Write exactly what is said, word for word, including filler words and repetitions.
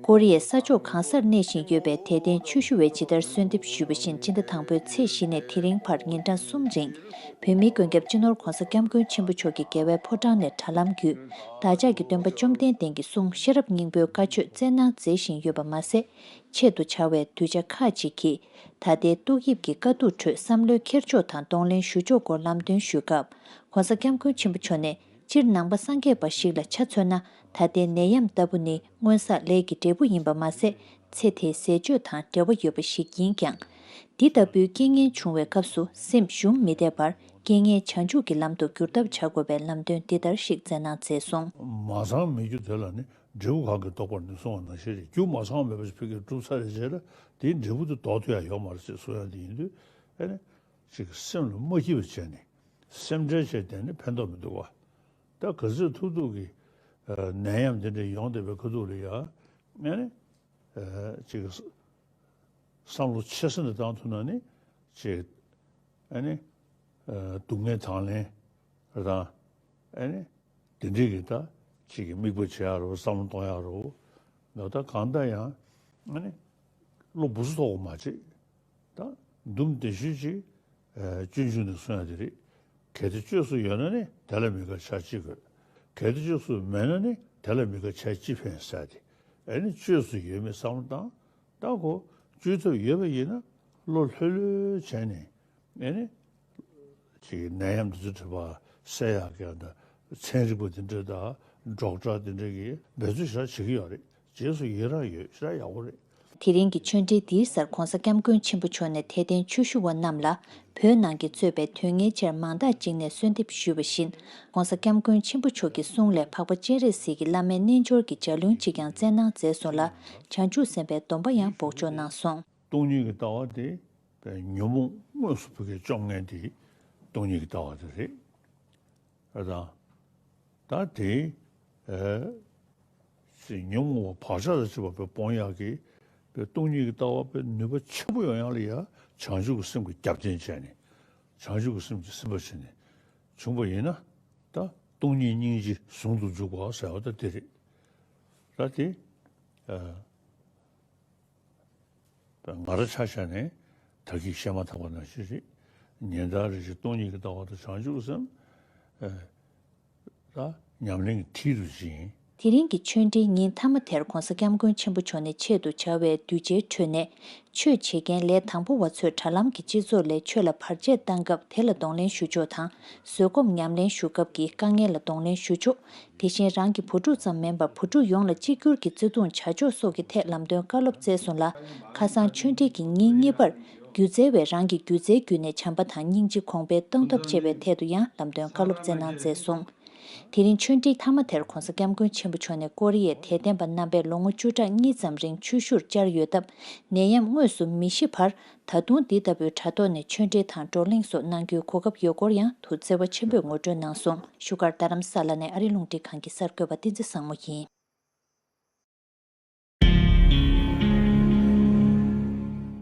ཀོ་རི་ཡའི་ས་ཕྱོགས་གང་སར་གནས་བཞིན་ཡོད་པའི་དད་ལྡན་ཆོས་ཞུ་བས་ཇི་ལྟར་གསོལ་འདེབས་ཞུས་པ་བཞིན། སྤྱི་ཟླ་དང་པོའི་ཚེས་བཞི་ནས་དེ་རིང་བར་ཉིན་གྲངས་གསུམ་རིང་། བོད་མིའི་མགོན་སྐྱབས་སྤྱི་ནོར་༧གོང་ས་༧སྐྱབས་མགོན་ཆེན་པོ་མཆོག་གི་རྒྱལ་བའི་ཕོ་བྲང་ནས་དྲ་ལམ་བརྒྱུད། བདག་ཅག་གི་སྟོན་པ་བཅོམ་ལྡན་འདས་ཀྱི་གསུང་ཤེས་རབ་སྙིང་པོའི་བཀའ་ཆོས་སྩལ་གནང་མཛད་བཞིན་ཡོད་པ་མ་ཟད། ཆེད་དུ་བྱ་བའི་གདུལ་བྱ་ཁག་ཅིག་གིས་ད་ལྟའི་ཏོག་དབྱིབས་ཀྱི་དཀའ་སྡུག་ཁྲོད་བསམ་བློའི་འཁྱེར་ཕྱོགས་དང་གདོང་ལེན་ཞུ་ཕྱོགས་སྐོར་ལམ་སྟོན་ཞུས་སྐབས། ༸གོང་ས་༸སྐྱབས་མགོན་ཆེན་པོ་མཆོག་ནས། སྤྱིར་ནང་པ་སངས་རྒྱས་པ་ཞིག་ལ་ཆ་མཚོན་ན། ད་ལྟའི་ནད་ཡམས་ལྟ་བུ་ནི་སྔོན་བསགས་ལས་ཀྱི་འབྲས་བུ་ཡིན་པ་མ་ཟད། ཚེ་དེའི་ཟས་སྤྱོད་དང་འབྲེལ་བ་ཡོད་པ་ཞིག་ཡིན་ཀྱང་། འདི་ལྟ་བུའི་རྐྱེན་ངན་བྱུང་བའི་སྐབས་སུ་སེམས་ཞུམ་མི་བདེ་བར། རྐྱེན་ངན་བྱང་ཆུབ་ཀྱི་ལམ་དུ་བསྒྱུར་ཐབས་བྱ་དགོས་པའི་ལམ་སྟོན་འདི་ལྟར་ཞིག་སྩལ་གནང་མཛད་སོང་། མ་ཚང་མེད་རྒྱུ་དེ་ལ་ནི་འབྲས་བུ་གང་གིས་ལྡོག་པར་ནུས་གསུངས་པ་ནང་བཞིན་རེད། རྒྱུ་མ་ཚང་མེད་པ་ཞིག་ཕ་གིར་གྲུབ་ཚར་རེད་བྱས་ལ། དེའི་འབྲས་བུ་དེ་ལྡོག་ཐུབ་ཡ་ཡོད་མ་རེད་ཅེས་གསུང་ཡ་དེ་ཡིན་དུས། ཨེ་ནི། ཅིག་སེམས་ལ་མ་སྐྱིད་པ་བྱས་ནས། སེམས་ཁྲལ་བྱས་བསྡད་ནས་ཕན་ཐོགས་མི་འདུག་བ། ད་ག་ཚོད་ཐུབ་ཐུབ་ཀྱིས་ཨ་ནད་ཡམས་འདི་འདྲ་ཡོང་བསྡད་པའི་ཁ་ཐུག་ལ་ཡ། ཨ་ནི། ཨ་ཅིག་བསམ་བློ་ཆེ་ས་ནས་བཏང་ཐུབ་ན་ནི་ཅིག་ཨ་ནི། ཨ་སྡུག་བསྔལ་དང་ལེན་དང་། ཨ་ནི། དེ་འདྲའི་གི་ད་ཅིག་གི་དམིགས་པ་བྱེད་ཡ་རོ། བསམ་བློ་གཏོང་ཡ་རོ། ད་ད་གང་ལྟར་ཡང་ཨ་ནི། བློ་སྦུ་སུ་ཐོག་མ་བྱེད། ད་འདུམ་དེ་ཤུལ་ཅིག་ཨ་སྤྱོད་འཇུག་ནས་གསུང་ཡ་དེ་རེད། གལ་ཏེ་བཅོས་སུ་ཡོད་ན་ནི་དེ་ལ་མི་དགའ་བྱ་ཅི་དགོས། གལ་ཏེ་བཅོས་སུ་མེད་ན་ནི་དེ་ལ་མི་དགའ་བྱ་ཅི་ཕན་ཟེར་ཏེ། ཨ་ནི་བཅོས་སུ་ཡོད་མེད་བསམ་བློ་བཏང་། ད་ཁོ་བཅོས་ཐབས་ཡོད་པ་ཡིན་ན་བློ་ལྷོད་ལྷོད་བྱས་ནས། ཨ་ནི་ཅིག་ནད་ཡམས་འདི་ཚོ་དྲི་བ་སེལ་ཡག་གི་ད་ཚན་རིག་པ་འདི་འདྲ་དང་ཌོག་ཊར་འདི་འདྲ་གིས་འབད་བརྩོན་ཞེ་དྲག་བྱེད་ཀྱི་ཡོད་རེད། རྗེས་སུ་ཡི་རང་ཡོད། ཞེ་དྲག་ཡག་པོ་རེད། དེ་རིང་གི་ཆོས་འབྲེལ་འདིའི་སར་༸གོང་ས་༸སྐྱབས་མགོན་ཆེན་པོ་མཆོག་ནས་དད་ལྡན་ཆོས་ཞུ་བ་རྣམས་ལ། བོད་ནང་གི་གཙོས་པའི་དོན་གཉེར་ཆེར་མང་དག་ཅིག་ནས་གསོལ་འདེབས་ཞུས་པ་བཞིན། ༸གོང་ས་༸སྐྱབས་མགོན་ཆེན་པོ་མཆོག་གི་གསུང་ལས་འཕགས་པ་སྤྱན་རས་གཟིགས་ཀྱི་བླ་མའི་རྣལ་འབྱོར་གྱི་ལྗགས་ལུང་ཅིག་ཀྱང་སྩལ་གནང་མཛད་སོང་ལ། བྱང་ཆུབ་སེམས་དཔའི་སྡོམ་པ་ཡང་འབོགས་ཆོག་གནང་སོང་། སྟོང་ཉིད་ཀྱི་ལྟ་བ་དེ་ཉོན་མོངས་དངོས་སུ་བུ་གའི་བཅོམ་མཁན་དེ་སྟོང་ཉིད་ཀྱི་ལྟ་བ་དེ་རེད། ཨ་དང་། ད་དེ་ཨ་ཅི་ཉོན་མོངས་པ་བག་ཆགས་དང་བཅས་པ་སྤོང་ཡག་གི་པའི་སྟོང་ཉིད་ཀྱི་ལྟ་བ་པའི་ནུས་པ་ཆེན་པོ་ཡོང་ཡག་ལ་ཡ། བྱང་ཆུབ་ཀྱི་སེམས་ཀྱི་རྒྱབ་རྟེན་བྱས་ནས། བྱང་ཆུབ་ཀྱི་སེམས་ཀྱིས་ཟིན་པར་བྱས་ནས་བྱུང་བ་ཡིན་ན། ད་སྟོང་ཉིད་སྙིང་རྗེ་ཟུང་དུ་འཇུག་པ་ཟེར་བ་ད་དེ་རེད། ད་དེ་ཨ། ང་རང་ཆ་བཞག་ནས་ད་གིན་བཤད་མ་ཐག་པ་ནང་བཞིན་རེད། ཉན་ཐོས་རེ་ཞིག་སྟོང་ཉིད་ཀྱི་ལྟ་བ་དང་བྱང་ཆུབ་སེམས། ཨ། ད་ཉམས་ལེན་གྱི་མཐིལ་རུ་ཕྱིན། དེ་རིང་གི་ཆོས་འབྲེལ་ཉིན་མཐའ་མ་དེར་༸གོང་ས་༸སྐྱབས་མགོན་ཆེན་པོ་མཆོག་ནས་ཆེད་དུ་བྱ་བའི་གདུལ་བྱའི་ཁྲོད་ནས། ཆོས་བྱེད་མཁན་ལས་དང་པོ་བ་ཚོས་དྲ་ལམ་གྱི་སྤྱི་ཚོགས་ལས་ཆོས་ལ་བར་ཆད་བཏང་སྐབས་དེ་ལ་གདོང་ལེན་ཞུ་ཕྱོགས་དང་། བཟོད་སྒོམ་ཉམས་ལེན་ཞུ་སྐབས་ཀྱི་དཀའ་ངལ་ལ་གདོང་ལེན་ཞུ་ཕྱོགས། དེ་བཞིན་རང་གི་བུ་ཕྲུག་ཙམ་མིན་པར་བུ་ཕྲུག་ཡོངས་ལ་གཅིག་གྱུར་གྱི་བརྩེ་དུང་བྱ་ཕྱོགས་སོགས་ཀྱི་ཐད་ལམ་སྟོན་བཀའ་སློབ་སྩལ་སོང་ལ། ཁ་སང་ཆོས་འབྲེལ་གྱི་ཉིན་གཉིས་པར། སྒྱུ་རྩལ་བས་རང་གི་སྒྱུ་རྩལ་བརྒྱུད་ནས་བྱམས་པ་དང་སྙིང་རྗེ་གོང་འཕེལ་གཏོང་ཐབས་བཅས་པའི་ཐད་དུ་ཡང་ལམ་སྟོན་བཀའ་སློབ་སྩལ་གནང་མཛད་སོང་། དེ་རིང་ཆོས་འབྲེལ་མཐའ་མ་དེར་༸གོང་ས་༸སྐྱབས་མགོན་ཆེན་པོ་མཆོག་ནས་ཀོ་རི་ཡའི་དད་ལྡན་པ་རྣམ་པས་ལོ་ངོ་བཅུ་ཕྲག་གཉིས་ཙམ་རིང་ཆོས་ཞུར་བཅར་ཡོད་སྟབས། ནད་ཡམས་དངོས་སུ་མི་ཤི་བར། ད་དུང་འདི་ལྟ་བུའི་དྲ་ཐོག་ནས་ཆོས་འབྲེལ་དང་བགྲོ་གླེང་སོགས་གནང་རྒྱུའི་གོ་སྐབས་ཡོད་སྐོར་ཡང་ཐུགས་བརྩེ་བ་ཆེན་པོས་ངོ་སྤྲོད་གནང་སོང་། བཞུགས་སྒར་རྡ་རམ་ས་ལ་ནས་ཨ་རི་རླུང་འཕྲིན་ཁང་གི་གསར་འགོད་པ་བསྟན་འཛིན་བཟང་མོ་ཡིན།